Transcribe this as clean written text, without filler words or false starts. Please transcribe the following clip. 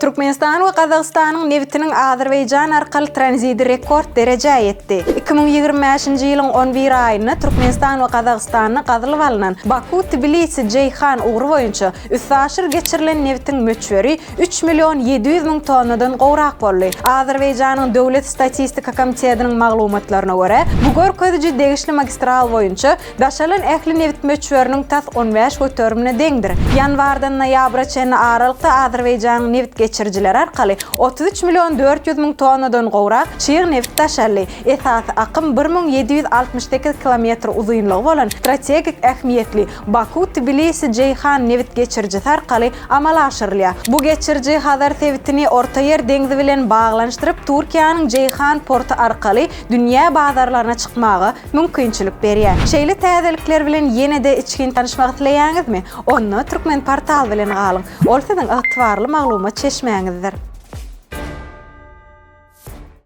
Türkmenistan we Gazagystanyň nebitiniň Azerbaýjan arkaly tranzidi rekord derejä ýetdi. 2025-nji ýylyň on bir aýynda Türkmenistan we Gazagystanda gazylyp alnan Baku-Tbilisi-Jeýhan ugry boýunça üstaşyr geçirilen nebitiň möçberi üç million 700 müň tonnadan gowrak boldy. Azerbaýjanyň Döwlet statistika komitetiniň maglumatlaryna görä, bu görkeziji degişli magistral boýunça Daşalan ähli nebit möçberiniň tas on bäş göterimine deňdir. Ýanwardan noýabra çenli aralykda Azerbaýjanyň nebit geçirijileri arkaly 33 million 400 müň tonnadan gowrak çig nebit daşaldy. Esasy akym 1768 kilometr uzynlygy bolan strategik ähmiýetli Baku-Tbilisi-Jeýhan nebit geçirijisi arkaly amala aşyrylýar. Bu geçiriji Hazar sebitini Ortaýer deňzi bilen baglanyşdyryp, Türkiýäniň Jeýhan porty arkaly dünýä bazarlaryna çykmaga mümkinçilik berýär. Şeýle täzelikler bilen ýene-de içgin tanyşmak isleýäňizmi? Onda Türkmenportal bilen galyň! Ol siziň ygtybarly maglumat çeşmäňizdir.